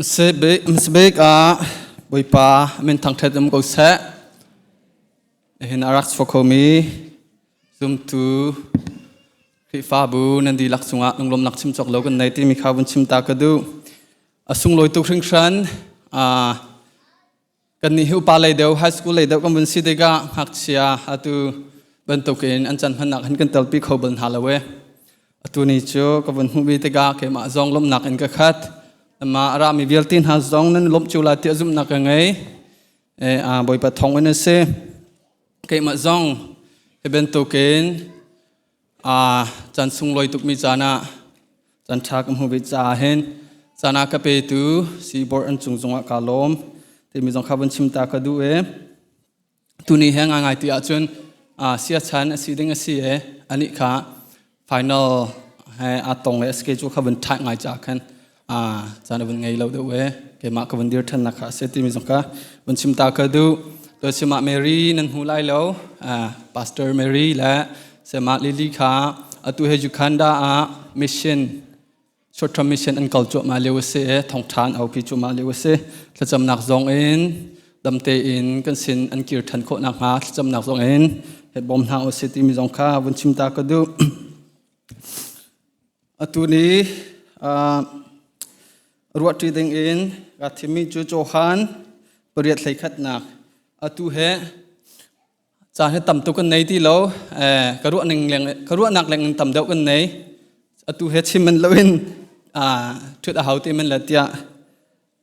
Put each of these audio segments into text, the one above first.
Hmasabik ah Bawipa min thangṭhat um ko seh. Nihin a rak chuak khomi zumtu Khrihfabu nan dihlak cungah lunglawmnak chim cawk lo kan nei timi kha vun chim ta ka duh. A sunglawi tuk hringhran. Kannih hi upa lei deuh, high school lei deuh kan vun si tikah ngakchia atu bantukin an caan hmannak hin kan telpi kho bal hna lo e. Atu ni cu ka vun hmuhmi tikah keimah zong lawmhnak in ka khat. Mah a rami vialte hna zong nan lawmh cio lai tiah zumhnak ka ngei. E, a Bawipa thawng in a si. Keimah zong hi bantukin a caan sunglawi tukmi caan ah caan ṭha ka hmuh ve caah hin caan ah ka petu siibor an cung zongah kaa lawm timi zong kha vun chim ta ka duh e. Tuni he ngai ti ahcun siachan a si ding a si e anih kha final he aa tong le schedule kha vun ṭhai ngai caah khan caan a vun ngei lo deuh e keimah ka vun dir ṭhannak kha a si timi zong kha vun chim ta ka duh. To simah Mary nan hmu lai lo Pastor Mary le Semah Lily kha atu he Uganda ah mission short term mission an kal cuahmah lio a si i thawngṭha an aupi cuahmah lio a si. Thlacamnak zong in damte in kan sin an kir ṭhan khawh nakhnga thlacamnak zong in bawm hna u si timi zong kha vun chim ta ka duh. Atu ni ruahṭi ding in kaa thimmi cu Johan pariat hleikhatnak atu he Caan hi tam tuk kan nei ti lo. Ka ruah ning leng ka ruahnak leng in tam deuh kan nei. Atu he chim man loin ṭhut a hau ti man le tiah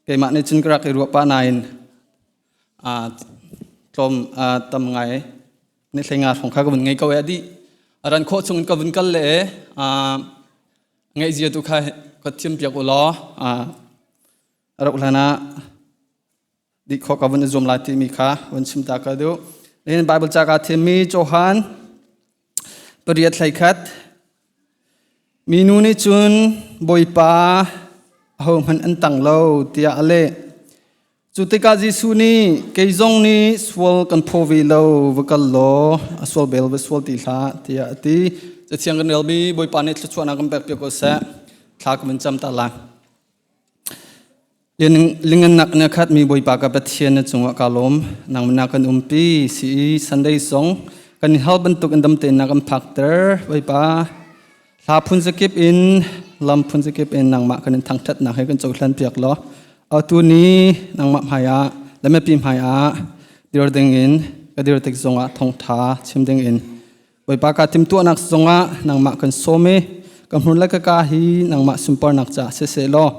keimah nih cun ka rak i ruah pah nain tlawm tam ngai ni hlei nga hrawng kha ka vun ngei ko e a dih. A ran khawh chung in ka vun kal le ngaihzia tu kha ka thiam piak u law a rauh hlan ah dih khawh ka vun i zuam lai timi kha vun chim ta ka duh. Nihin Bible ca kaa thimmi Johan pariat 11 Minu nih cun Bawipa ahohmanh an tang lo tiah a leh. Cu tikah Jesuh nih kei zong nih sual kan phaw ve lo va kal law a sual bel va sual ti hlah tiah a ti. Cathiang kan relmi Bawipa nih thluachuahnak kan pek piak ko seh. Thla ka vun cam ta lai. Lingannak na khatmi Bawipa ka Pathian na cungah ka lawm. Nangmah na kan umpi si i Sunday zong kan i hal bantuk in dam tein na kan phakter. Bawipa, hla phun zakip in lam phun zakip in nangmah kan in thangṭhatnak he kan cohlan piak law atu ni nangmah hmaiah le mipi hmaiah dir ding in ka dir tik zongah thawngṭha chim ding in Bawipa ka timhtuahnak zongah nangmah kan sawm i ka hmur le ka ka hi nangmah sunparnak caah siseh law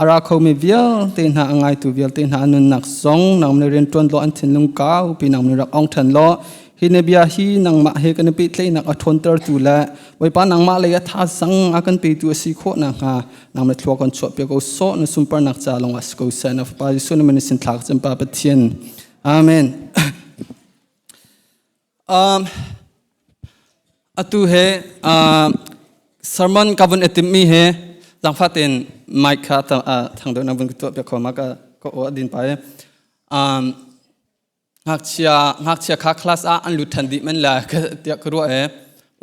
a ra khomi vialte hna a ngaitu vialte hna nunnak zong nangmah nih rian ṭuan law an thinlung kaupi nangmah nih rak ong ṭhan law hi na bia hi nangmah he kan i pehtlaihnak a ṭhawntertu le Bawipa nangmah lei a thazang a kan petu a si khawh nakhnga nangmah thlua kan chuahpiak ko sawh na sunparnak ca lawngah si ko seh na Fapa Jesuh na min in sin thlak cem Pa Pathian. Amen. Atu he sermon ka vun i timhmi he zaangfah tein mic kha thang deuh na vun ka tuah piak kho ma ka ka aw a din pa i. Ngakchia ngakchia kha class ah an lut than dih men la tiah ka ruah i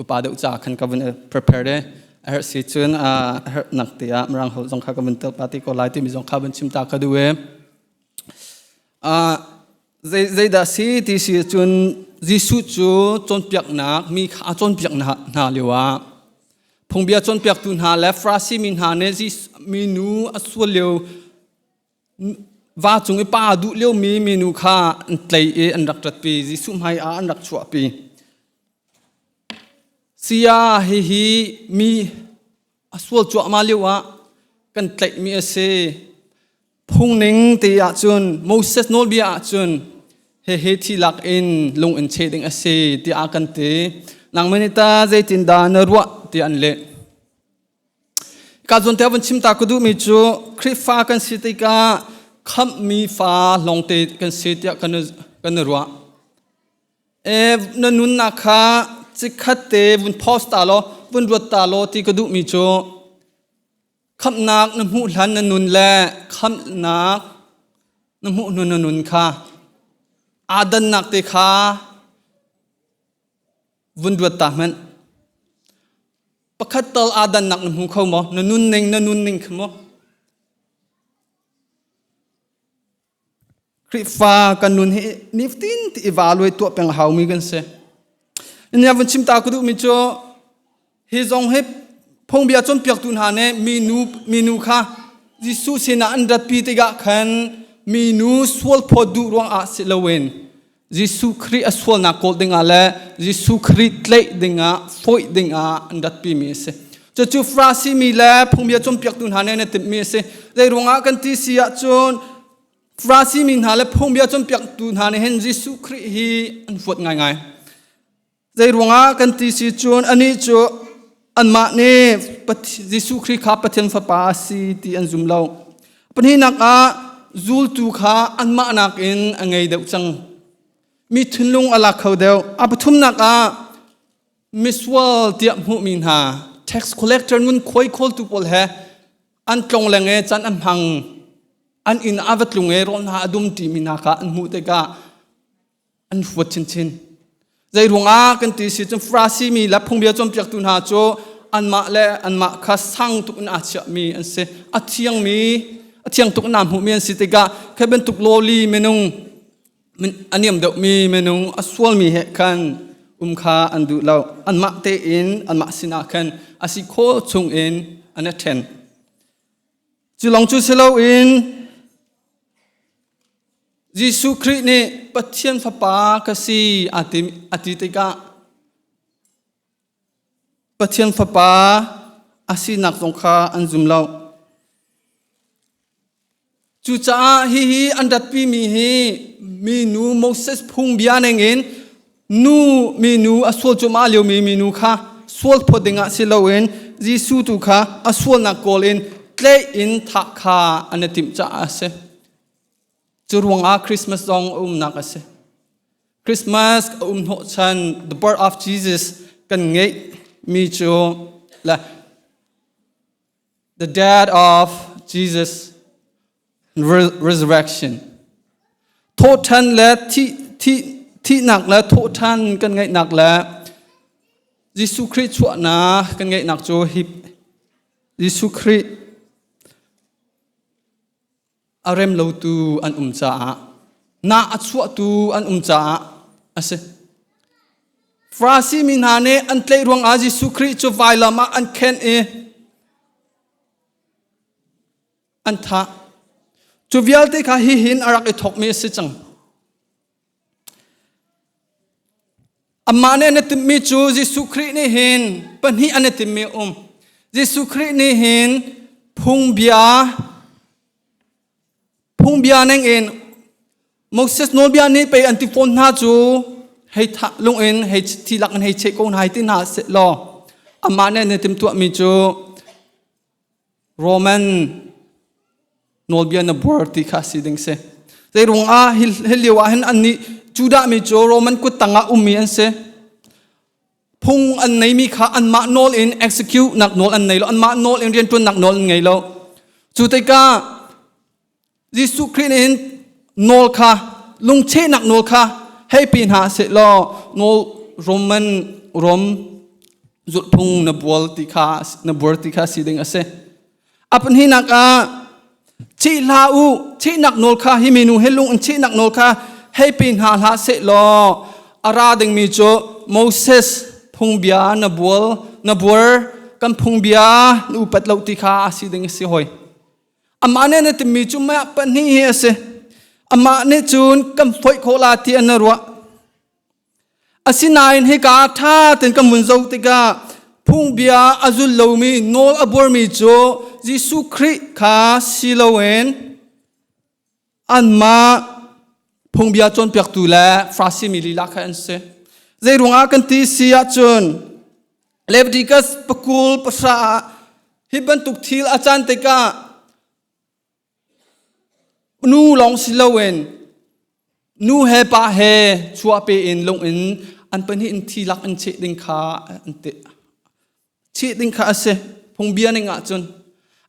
upa deuh ca khan ka vun prepare i a herh si cun a herh nak te ah mirang holh zong kha ka vun tel pa ti ko lai timi zong kha vun chim ta ka duh i. Zeidah si ti si cun Jesuh cu cawnpiaknak mi kha a cawnpiak hna lioah phungbia cawnpiaktu hna le Farasi mi hna nih minu a sual lio va cung i pa duh liomi minu kha an tlei i an rak ṭatpi Jesuh hmai ah an rak chuahpi. Saya hihi mi a sual cuahmah lioah kan tlaihmi a si. Phungning te ahcun Moses nawlbia ahcun hehe thi lak in lung in cheh ding a si tiah kan ti. Nangmah nih ta zeitindah na ruah tiah an leh. Ka zawn te vun chim ta ka duhmi cu Khrihfa kan si tikah khamhmi fa lawngte kan si tiah kan kan ruah. E na nunnak kha chikkhat te vun post ta law vun ruat ta law ti ka duhmi cu Khamhnak na hmuh hlan na nun le khamhnak na hmuh hnu na nun kha aa dannak te kha vun ruat ta hmanh. Pakhat tal aa dannak na hmu kho maw? Na nunning na nunning kha maw? Khrihfa kan nun hi nifatin ti evaluate tuah peng a haumi kan si. Nia vun chim ta ka duhmi cu hi zong hi phungbia cawnpiaktu hna nih minu minu kha Jesuh sinah an ratpi tikah khan minu sual phawt duh ruangah si loin Jesuh Khrih a sualnak kawl dingah le Jesuh Khrih tlaih dingah fawih dingah an ratpimi a si. Cucu Farasi mi le phungbia cawnpiaktu hna nih an i timhmi a si. Zei ruangah kan ti si ahcun Farasi mi hna le phungbia cawnpiaktu hna nih hin Jesuh Khrih hi an huat ngaingai. Zei ruangah kan ti si cun anih cu anmah nih Jesuh Khrih kha Pathian Fapa a si ti an zum lo. Pahnihnak ah zultu kha anmah nakin a ngei deuh cang. Mi thinlung a lak kho deuh. A pathumnak ah misual tiah hmuhmi hna tax collector ngun khuai khawltu pawl he an tlong leng e can an hmang an inn a va tlung e rawl hna a dum ṭimi hna kha an hmuh tikah an huat chinchin. Zei ruangah kan ti si cun Farasi mi le phungbia cawnpiaktu hna cu anmah le anmah kha sang tuk in aa chiahmi an si. A thiangmi, a thiang tuk in aa hmuhmi an si tikah khi bantuk lawli minung a niam deuhmi minung a sualmi he khan um kha an duh lo. Anmah tein anmah sinah khan a si khawh chungin an i ṭhen. Cu lawng cu si loin Jesuh Khrih nih Pathian Fapa ka si a ti, a ti tikah Pathian Fapa a sinak zong kha an zum lo. Cucaah hihi an ratpimi hi minu Moses phungbia ningin nu minu a sual cuahmah liomi minu kha sual phawt dingah si loin Jesuh tu kha a sualnak kawl in tlaih in thah kha an i timh caah a si. Cu ruangah Christmas zong a umnak a si. Christmas a um hnawhchan the birth of Jesus kan ngeih mi cu le the death of Jesus resurrection thawhṭhan le thih thih thihnak le thawhṭhan kan ngeihnak le Jesuh Khrih chuahnak kan ngeihnak cu hi Jesuh Khrih a rem lotu an um caah na a chuahtu an um caah a si. Farasi mi hna nih an tlaih ruangah Jesuh Khrih cu vailam ah an khenh i an thah. Cu vialte kha hihin a rak i thawkmi a si cang. Amah nih an i timhmi cu Jesuh Khrih nih hin pahnih an i timhmi a um. Jesuh Khrih nih hin phungbia phungbia ningin Moses nawlbia nih pei an ti fawn hna cu hei thah lung in hei thi lak in hei cheh ko hna hei ti hna seh law amah nih an i timhtuahmi cu Roman nawlbia na buar ti kha si ding si. Zei ruangah hi, hi lio ah hin annih Judah mi cu Roman kut tangah ummi an si. Phung an neimi kha anmah nawl in execute nak nawl an nei lo, anmah nawl in rianṭuannak nawl an ngei lo. Cu tikah Jesuh Khrih nih hin nawl kha lungchehnak nawl kha hei pe hna seh law nawl Roman Rom zulhphung na bual ti kha na buar ti kha si ding a si. A pahnihnak ah cheh hlah u chehnak nawl kha hi minu he lung in chehnak nawl kha hei pe hna hlah seh law a ra dingmi cu Moses phungbia na bual na buar kan phungbia na upat lo ti kha a si ding a si hoi. Amah nih na timi cu mah pahnih hi a si. Amah nih cun kan foih khawh la ti an ruah. Asinain hika ṭha tein kan vun zoh tikah phungbia a zul lomi nawl a buarmi cu Jesuh Khrih kha si loin anmah phungbia cawnpiaktu le Farasi mi lila kha an si. Zei ruangah kan ti si ahcun Leviticus pakul pahra ah hi bantuk thil a caan tikah nu lawng si loin nu he pa he chuahpe in lung in an pahnih in thi lak in cheh ding kha an ti cheh ding kha a si phungbia ning ahcun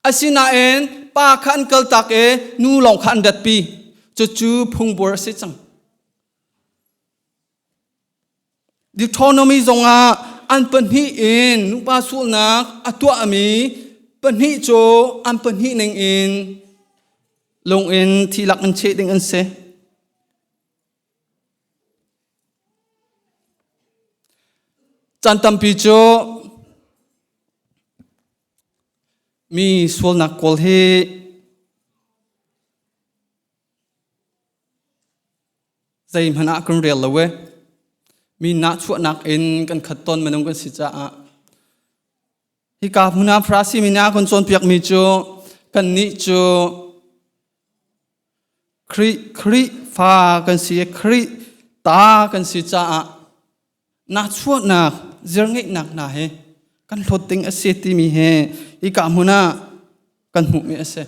asinain pa kha an kaltak i nu lawng kha an ratpi cucu phungbuar a si cang Deuteronomy zongah an pahnih in nupa sualnak a tuahmi pahnih cu an pahnih ning in lung in thi lak in cheh ding an si. Caan tampi cu mi sualnak kawl hi zeihmanh ah kan rel lo e. Mi nahchuahnak in kan khat tawn minung kan si caah hika hmun ah Farasi mi nih a kan cawnpiakmi cu kannih cu Khrih Khrihfa kan si i Khrih ta kan si caah nahchuahnak zirngeihnak hna hi kan hlawt ding a si timi hi hika hmun ah kan hmuhmi a si.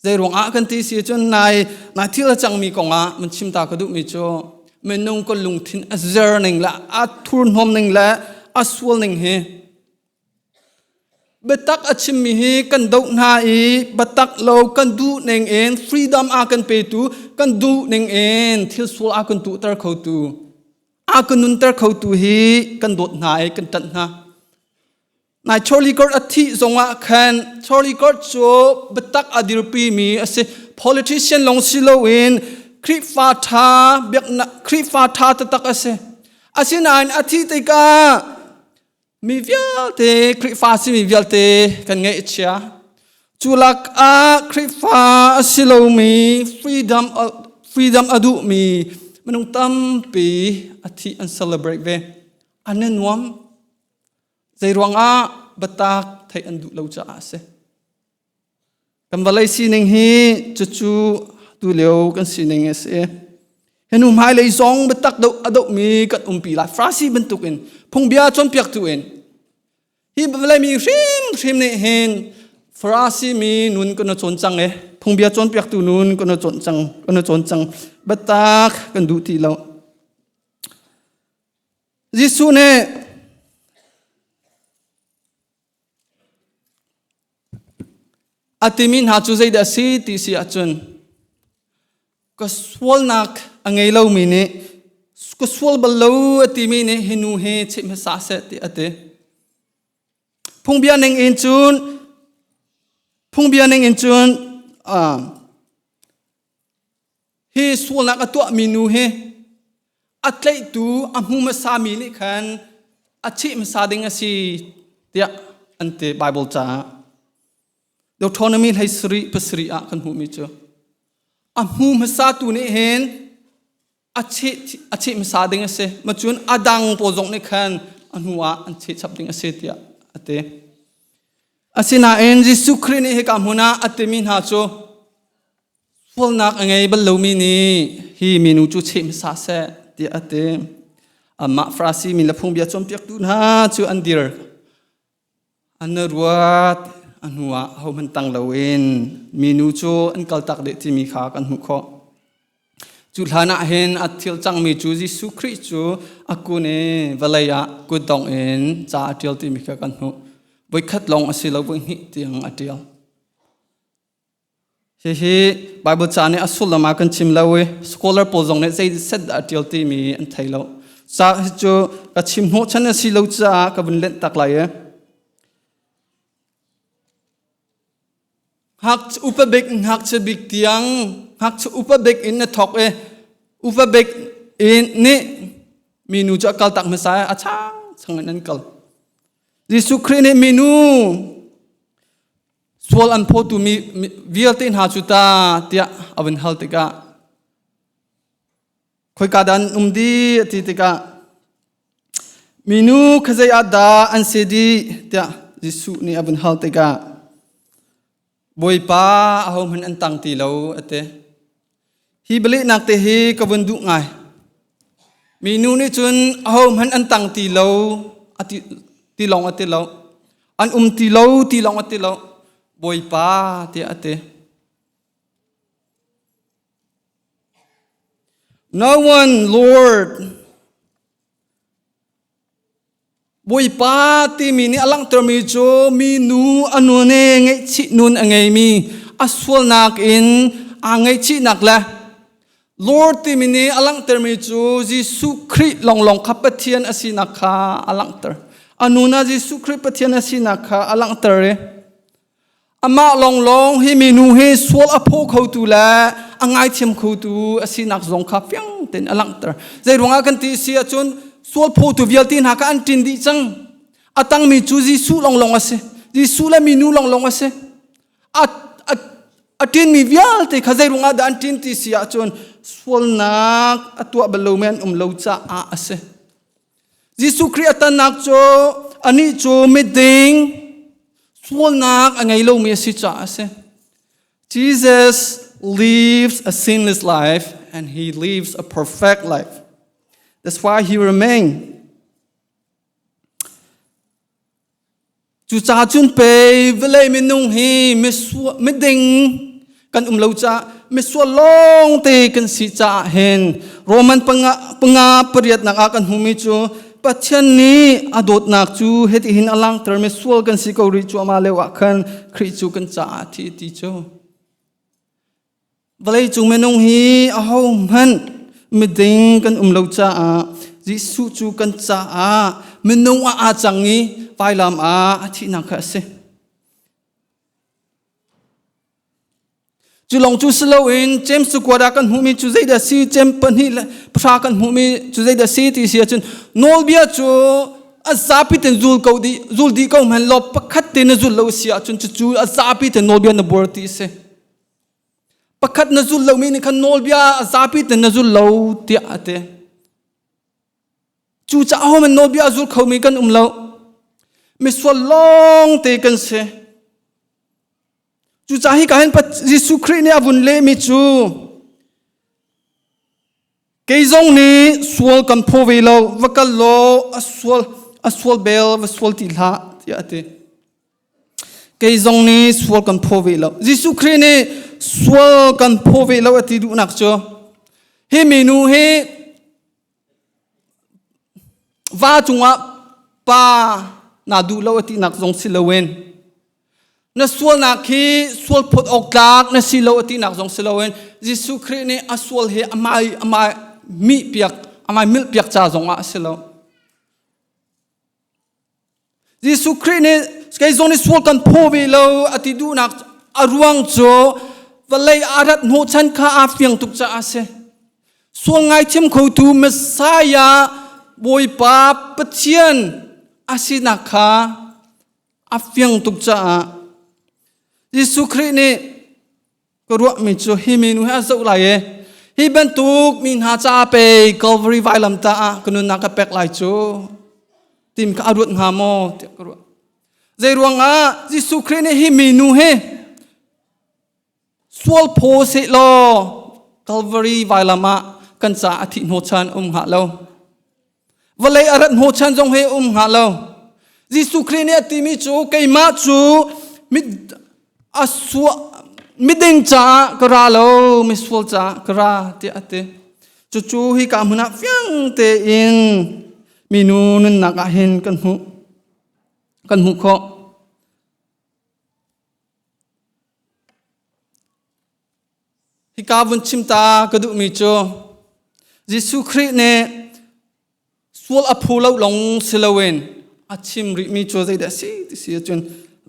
Zei ruangah kan ti si cun nai nai thil a cangmi kongah mun chim ta ka duhmi cu minung kan lungthin a zer ning le a thurhnawm ning le a sual ning hi biatak a chimmi hi kan doh hna i biatak lo kan duh ning in freedom a kan petu kan duh ning in thil sual a kan tuhter khotu a kan nunter khotu hi kan dawt hna i kan ṭanh hna. Nai Charlie Kirk a thih zongah khan Charlie Kirk cu biatak a dirpimi a si. Politician lawng si loin Khrihfa ṭha biaknak Khrihfa ṭha taktak a si. Asinain a thih tikah mi vialte Khrihfa simi vialte kan ngaih a chia. Cu lakah Khrihfa a si lomi freedom freedom a duhmi minung tampi a thih an celebrate ve. An i nuam. Zei ruangah biatak theih an duh lo caah a si. Kan vawlei sining hi cucu tulio kan sining a si. Hinu hmailei zong biatak doh a dohmi kan umpi lai. Farasi bantukin phungbia cawnpiaktu in hi vawlei mi hrimhrim nih hin Farasi mi nun kan cawn cang e phungbia cawnpiaktu nun kan cawn cang kan cawn cang biatak kan duh ti lo. Jesuh nih a timi hna cu zeidah a si ti si ahcun ka sualnak a ngei lomi nih ka sual bal lo a timi nih hi nu hi chim hmasa seh ti a ti. Phungbia ning in cun phungbia ning in cun Hi sualnak a tuahmi nu hi a tlaihtu a hmu hmasami nih khan a chih hmasa ding a si tiah an ti Bible caah. Deuteronomy hlei sarih pasarih ah kan hmuhmi cu a hmu hmasatu nih hin a chih a chih hmasa ding a si. Macun a dang pawl zong nih khan a hnu ah an chih chap ding a si tiah a ti. Asinain Jesuh Khrih nih hika hmun ah a timi hna cu Sualnak a ngei bal lomi nih hi minu cu cheh hmasa seh tiah a ti. Amah Farasi mi le phungbia cawnpiaktu hna cu an dir. An ruat a hnuah hohmanh tang loin minu cu an kaltak dih timi kha kan hmuh khawh. Cu hlan ah hin a thil cangmi cu Jesuh Khrih cu a kun i vawlei ah kutdong in ca a ṭial timi kha kan hmuh. Voikhat lawng a si lo, voihnih tiang a ṭial. Hihi Bible ca nih a sullam ah kan chim lo i scholar pawl zong nih zei set dah a ṭial timi an thei lo. Ca hi cu ka chim hnawhchan a si lo caah ka vun lenh tak lai i. Hngak upa bik ngakchia bik tiang ngakchia upa bik in na thawk i upa bik in nih minu cu a kal tak hmasa i a chang chang in an kal. Jesuh Khrih nih minu Sual an phawtu mi vialte hna cu ta tiah a vun hal tikah khoika dah an um dih a ti tikah minu khuazei ah dah an si dih tiah Jesuh nih a vun hal tikah Bawipa ahohmanh an tang ti lo a ti. Hi bialehnak te hi ka vun duh ngai. Minu nih cun ahohmanh an tang ti lo a ti, ti lawng a ti lo. An um ti lo ti lawng a ti lo. Bawipa tiah a ti. No one, Lord. Bawipa timi nih a langhtermi cu minu a nu nih ngaihchih nun a ngeimi a sualnak in aa ngaihchihnak le Lord timi nih a langhtermi cu Jesuh Khrih lawnglawng kha Pathian a sinak kha a langhter. A nun ah Jesuh Khrih Pathian a sinak kha a langhter i Amah lawnglawng hi minu hi sual a phaw khotu le a ngaithiam khotu a sinak zong kha fiang tein a langhter. Zei ruangah kan ti si ahcun Sual phawtu vialte hna kha an ṭin dih cang. A tangmi cu Jesuh lawnglawng a si. Jesuh le minu lawnglawng a si. A, a, a ṭinmi vialte kha zei ruangah dah an ṭin ti si ahcun sualnak a tuah bal lomi an um lo caah a si. Jesuh Khrih a tannak cu anih cu miding sualnak a ngei lomi a si caah a si. Jesus lives a sinless life and he lives a perfect life. That's why he remained. Cucaah cun pei vawlei minung hi miding kan um lo caah misual lawngte kan si caah hin Roman panga, panga pariatnak ah kan hmumi cu Pathian nih a dawtnak cu hitihin a langhter misual kan si ko rih cuahmah lio ah khan Khrih cu kan caah a thi ti cu. Vawleicung minung hi ahohmanh miding kan um lo caah Jesuh cu kan caah minung ah aa cang i vailam ah a thihnak kha a si. Cu lawng cu si loin James cakuat ah kan hmuhmi cu zeidah si James pahnih le pahra kan hmuhmi cu zeidah si ti si ahcun nawlbia cu a zapi ten zul ko dih zul dih ko hmanh law pakhat te na zul lo si ahcun cucu a zapi ten nawlbia na buar ti a si. Pakhat na zul lomi nih khan nawlbia a zapi ten na zul lo tiah a ti. Cucaah homan nawlbia a zul khomi kan um lo. Misual lawng te kan si. Cucaah hi ka hin Jesuh Khrih nih a vun lehmi cu kei zong nih sual kan phaw ve lo va kal law a sual a sual bel va sual ti hlah tiah a ti. Kei zong nih sual kan phaw ve lo. Jesuh Khrih nih sual kan phaw ve lo a ti duhnak cu hi minu hi va cungah pa naa duh lo a tinak zong si loin na sualnak hi sual phawt awk tlak na si lo a tinak zong si loin Jesuh Khrih nih a sual hi amai amai mih piak amai milh piak ca zong ah a si lo. Jesuh Khrih nih kei zong nih sual kan phaw ve lo a ti duhnak a ruang cu vawlei a rat hnawhchan kha aa fiang tuk caah a si. Sual ngaithiam khotu Messiah Bawipa Pathian a sinak kha a fiang tuk caah Jesuh Khrih nih ka ruahmi cu hi minu hi a zoh lai i hi bantuk mi hna caah pei Calvary vailam ta ah ka nunnak ka pek lai cu tim kha a ruat hnga maw tiah ka ruah. Zei ruangah Jesuh Khrih nih hi minu hi sual phaw seh law Calvary vailam ah kan caah a thih hnawchan um hnga lo. Vawlei a rat hnawhchan zong hi um hnga lo. Jesuh Khrih nih a timi cu keimah cu a miding caah ka ra lo, misual caah ka ra tiah a ti. Cucu hi ka hmun ah fiang tein minu nunnak ah hin kan hmuh kan hmuh khawh. Hika vun chim ta ka duhmi cu Jesuh Khrih nih sual a phu lo lawng si loin a chim rihmi cu zeidah a si ti si ahcun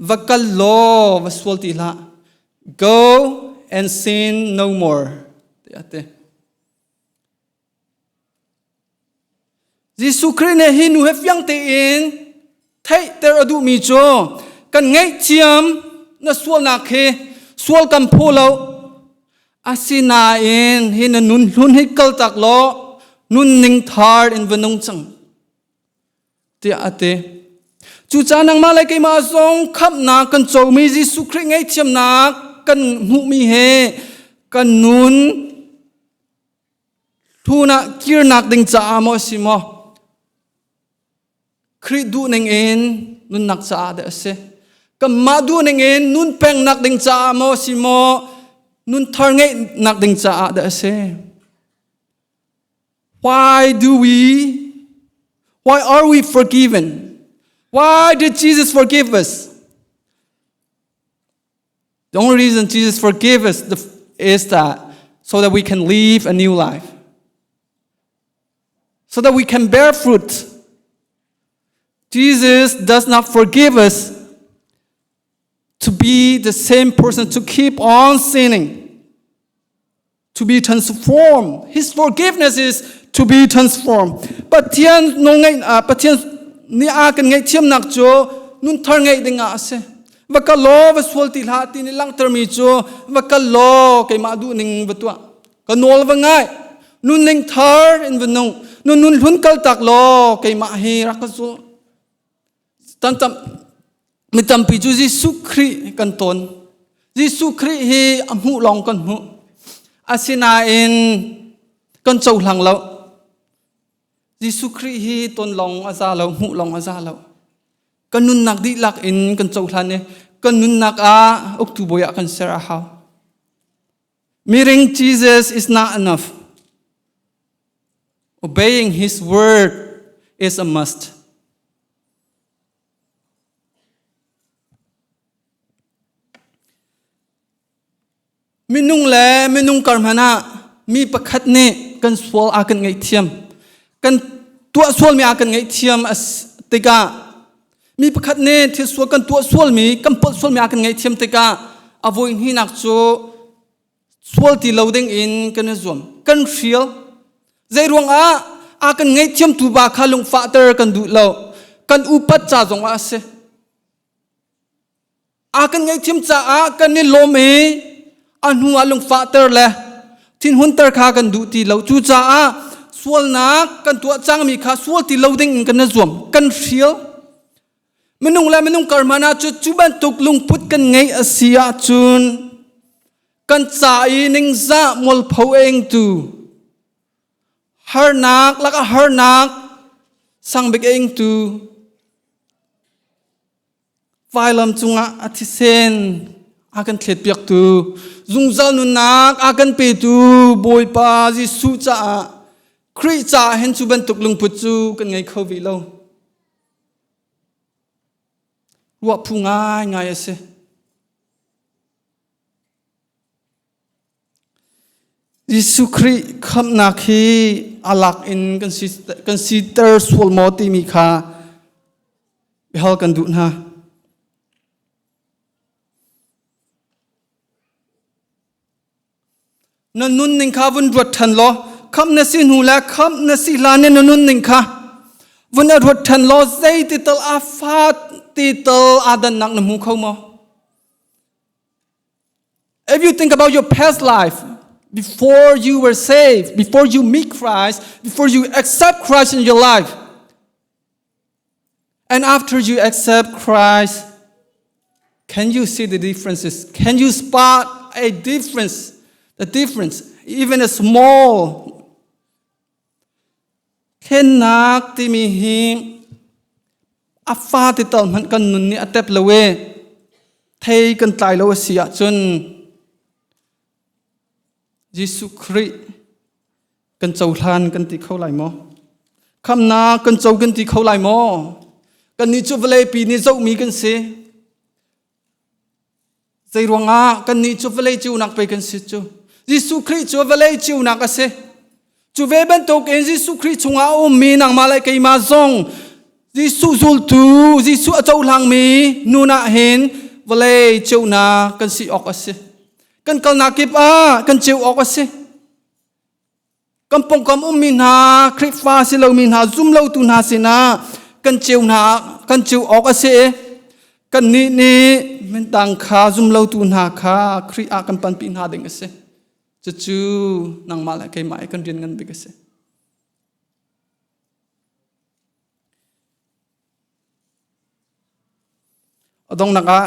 va kal law va sual ti hlah go and sin no more tiah a ti. Jesuh Khrih nih hi nu he fiang tein theihter a duhmi cu kan ngaihthiam na sualnak hi sual kan phu lo asinain hi na nun hlun hi kaltak law nunning thar in va nung cang tiah a ti. Cucaah nangmah le keimah zong khamhnak kan comi Jesuh Khrih ngaihthiamnak kan hmuhmi he kan nun Hlun ah kirnak ding caah maw a si maw? Khrih duhning in nunnak caah dah a si. Kanmah duhning in nun pengnak ding caah maw a si maw? Nun thar ngeihnak ding caah dah a si. Why do we Why are we forgiven? Why did Jesus forgive us? The only reason Jesus forgave us is that so that we can live a new life, so that we can bear fruit. Jesus does not forgive us to be the same person, to keep on sinning, to be transformed. His forgiveness is To be transformed. Pathian nawlngaih Pathian nih a kan ngaihthiamnak cu nunthar ngeih ding ah a si. Va kal law va sual ti hlah ti nih langhtermi cu va kal law keimah duhning va tuah. Ka nawl va ngai. Nunning thar in va nung. Nun nun hlun kal tak law keimah hi rak ka zul. Tam mi tampi cu Jesuh Khrih kan ton. Jesuh Khrih hi a hmuh lawng kan hmuh. Asinain kan cohlang lo. Jesuh Khrih hi ton lawng a za lo, hmuh lawng a za lo. Kan nunnak dihlak in kan cohlan i kan nunnak ah uktu bawi ah kan ser a hau. Meeting Jesus is not enough. Obeying his word is a must. Minung le minung kar hmanh ah mi pakhat nih kan sual a kan ngaihthiam. Kan tuah sualmi a kan ngaihthiam tikah mi pakhat nih thil sual kan tuah sualmi kan palh sualmi a kan ngaihthiam tikah a voi hnihnak cu sual ti lo ding in kan i zuam kan hrial zei ruangah a kan ngaihthiam tu ba kha lungfahter kan duh lo kan upat ca zongah a si A kan ngaihthiam caah kan i lawm i a hnu ah lungfahter le thinhunter kha kan duh ti lo. Cucaah sualnak kan tuah cangmi kha sual ti lo ding in kan i zuam, kan hrial. Minung le minung kar hmanh ah cu cu bantuk lungput kan ngeih a si ahcun kan ca i ningzah mualpho engtu harnak lakah harnak sangbik engtu Vailam cungah a thisen a kan thletpiaktu, zungzal nunnak a kan petu Bawipa Jesuh caah Khrih caah hin cu bantuk lungput cu kan ngei kho ve lo. Ruah phu ngaingai a si. Jesuh Khrih khamhnak hi a lak in kan siter sual maw timi kha biahal kan duh hna. Na nunning kha vun ruat ṭhan law khamh na si hnu le khamh na si hlan in na nunning kha vun a ruat ṭhan law zei ti tal a fa ti tal aa dannak na hmu kho maw? If you think about your past life, before you were saved, before you meet Christ, before you accept Christ in your life, and after you accept Christ, can you see the differences? Can you spot a difference? The difference, even a small Thlennak timi hi a fate tal hmanh kan nun nih a tep lo i thei kan tlai lo a si ahcun Jesuh Khrih kan cohlan kan ti kho lai maw? Khamnak kan co kan ti kho lai maw? Kannih cu vawleipi nih zohmi kan si. Zei ruangah kannih cu vawlei ceunak pei kan si cu? Jesuh Khrih cu vawlei ceunak a si. Cu ve bantukin Jesuh Khrih chungah a ummi nangmah le keimah zong Jesuh zultu, Jesuh a cohlangmi nun ah hin vawlei ceunak kan si awk a si. Kan kalnak kip ah kan ceu awk a si. Kan pawngkam ummi hna, Khrihfa si lomi hna, zumlotu hna sinah kan ceu hna kan ceu awk a si i kannih nih mindang kha zumlotu hna kha Khrih ah kan panpi hna ding a si. Cucu nangmah le keimah i kan rian ngan bik a si. A donghnak ah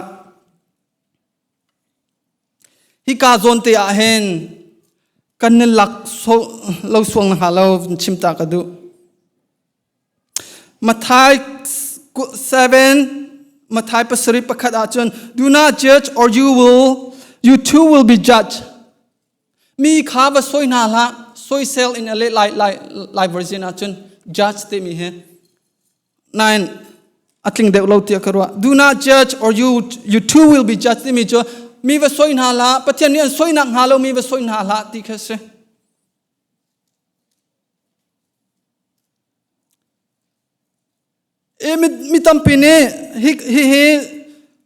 Hika zawn te ah hin kan i lak lo sual na hnga lo chim ta ka duh. Matthai 7 Matthai pasarih pakhat ahcun do not judge or you will you too will be judged. Mi kha va soi hna hlah soisel in a leh lai lai lai version ahcun judge timi hi Nain a tling deuh lo tiah ka ruah. Do not judge or you you too will be judged timi cu mi va soi hna hlah Pathian nih an soinak hnga lo mi va soi hna hlah ti kha si. E mi, mi tampi nih hi hi hi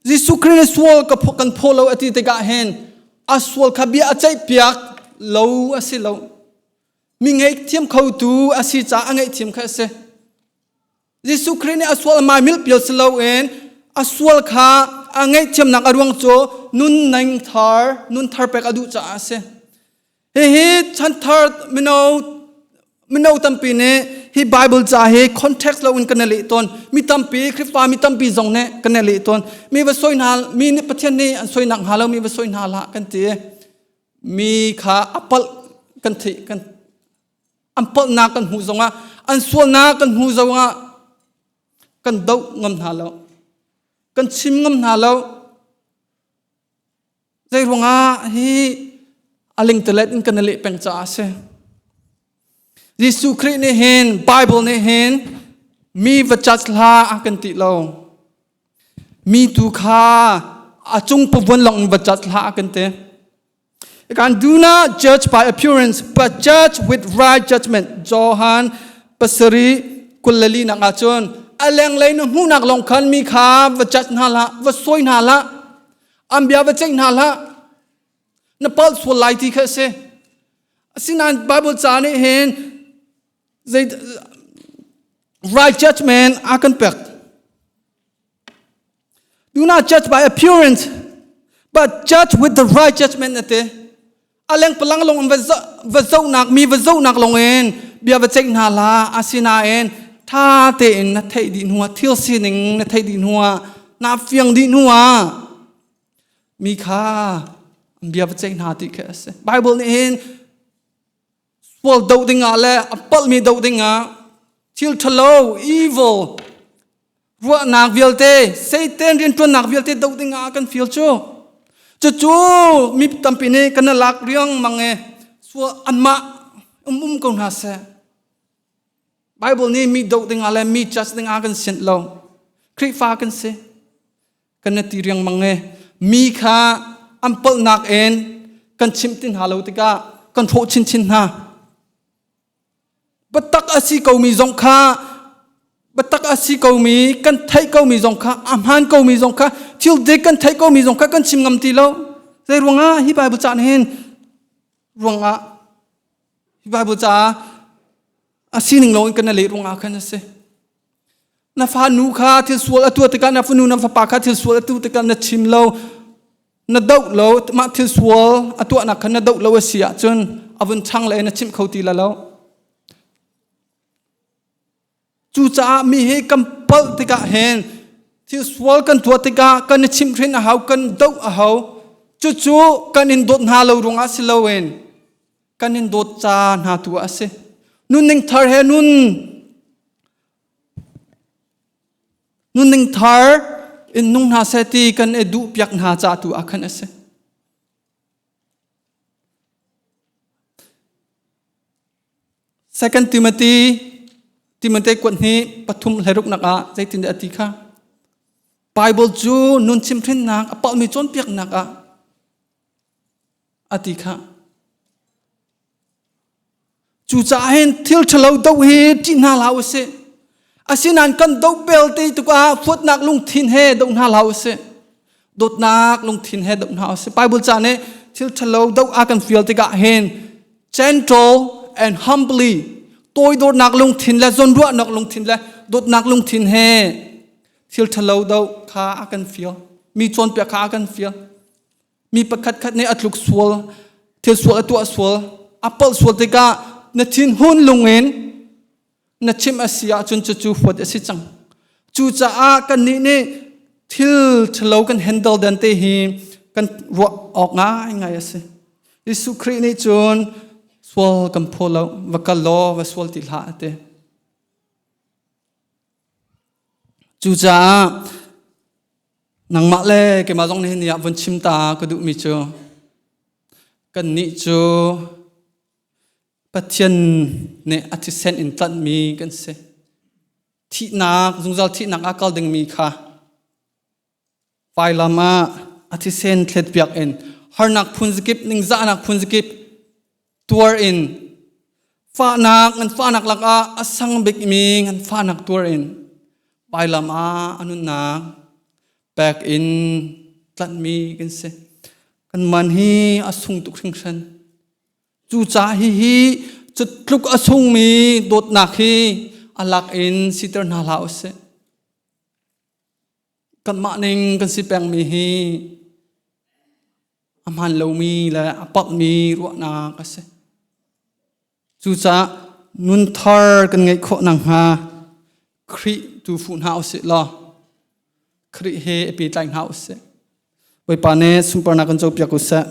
Jesuh Khrih nih sual ka kan phaw lo a ti tikah hin a sual kha bia a ceih piak lo a si lo. Mi ngaihthiam khotu a si caah a ngaihthiam kha a si. Jesuh Khrih nih a sual mai milpial si loin a sual kha a ngaihthiamnak a ruang cu nunning thar nun thar pek a duh caah a si. Hihi chanthar mino mino tampi nih hi Bible ca hi context loin kan i leh tawn. Mi tampi Khrihfa mi tampi zong nih kan i leh tawn. Mi va soi hna mi nih Pathian nih an soi nak hnga lo mi va soi hna hlah kan ti. Mi kha a palh kan theih kan an palhnak kan hmuh zongah an sualnak kan hmuh zongah kan doh ngam hna lo. Kan chim ngam hna lo. Zei ruangah hi a lingtalet in kan i leh peng caah a si. Jesuh Khrih nih hin Bible nih hin mi va judge hlah a kan ti lo. Mi tu kha a cung pavuan lawng in va judge hlah a kan ti. Kan do not judge by appearance, but judge with right judgment. Johan pasari 22 nak ahcun a lenglei na hmuhnak lawng khan mi kha va judge hna hlah, va sawi hna hlah. An bia va ceih hna hlah. Na palh sual lai ti kha a si. Asinain Bible ca nih hin zei right judgment a kan pek. Do not judge by appearance, but judge with the right judgment na ti. A leng palang long in va zohnak mi va zohnak long in bia va ceih hna la asinain tha tein na theih dih hnuah thil sining na theih dih hnuah na fiang dih hnuah mi kha bia va ceih hna ti khi a si. Bible nih hin sual doh dingah le a palhmi doh dingah thil ṭhalo evil ruahnak vialte Satan rianṭuannak vialte doh dingah kan feel cu cucu mi tampi nih kan lak riangmang e sual anmah um um ko hna seh. Bible nih mi doh dingah le mi judge dingah kan sianh lo. Khrihfa kan si. Kan na ti riangmang e. Mi kha an palhnak in kan chimh ti hna lo tikah kan hrawh chinchin hna. Biatak a si komi zong kha biatak a si komi kan theih komi zong kha a hmaan komi zong kha thil dik kan theih komi zong kha kan chim ngam ti lo. Zei ruangah hi Bible caan hin ruangah Hi Bible caah a sining lo in kan leh ruangah khan a si. Na fanu kha thil sual a tuah tikah na fanu na fapa kha thil sual a tuah tikah na chim lo na doh lo mah thil sual a tuahnak kha na doh lo a si ahcun a vun chang le na chimh kho ti la lo. Cucaah mi hi kan palh tikah hin thil sual kan tuah tikah kan i chimhhrin a hau, kan doh a hau. Cucu kan in dawt hna lo ruangah si loin kan in dawt ca hna tu ah a si. Nunning thar he nun nunning thar in nung hna seh ti kan i duh piak hna ca tu ah khan a si. Second Timothy Timote kuat hnih pathum hleiruknak ah zeitindah a ti kha? Bible cu nun chimhhrinnak a palhmi cawnpiaknak ah a ti kha. Cucaah hin thil ṭhalo doh hi ṭih hna hlah usih. Asinain kan doh belte tukah huatnak lungthin he doh hna hlah usih. Dawtnak lungthin he doh hna usih. Bible ca nih thil ṭhalo doh a kan fial tikah hin gentle and humbly toidornak lungthin le zawnruahnak lungthin le dawtnak lungthin he thil ṭhalo doh kha a kan fial. Mi cawnpiak kha a kan fial. Mi pakhat khat nih a tluk sual, thil sual a tuah sual, a palh sual tikah na thinhun lungin na chimh a si ahcun cucu huat a si cang. Cucaah kannih nih thil ṭhalo kan handle dan te hi kan ruah awk ngaingai a si. Jesuh Khrih nih cun sual kan phaw lo, va kal law va sual ti hlah a ti. Cucaah nangmah le keimah zong nih ni ah vun chim ta ka duhmi cu kannih cu Pathian nih a thisen in tlanhmi kan si. Thihnak, zungzal thihnak ah kal dingmi kha vailam ah a thisen thletpiak in harnak phunzakip, ningzahnak phunzakip tuar in fahnak, nganfahnak lakah a sang bikmi nganfahnak tuar in vailam ah a nunnak pek in tlanhmi kan si. Kan man hi a sung tuk hringhran. Cucaah hihi Cu tluk a sungmi dawtnak hi a lak in siter hna hlah usih. Kanmah ning kan si pengmi hi a hmaan lomi le a palhmi ruahnak a si. Cucaah nun thar kan ngeih khawh nakhnga Khrih tu fuh hna usih law Khrih he i pehtlai hna usih. Bawipa nih sunparnak kan copiak usih.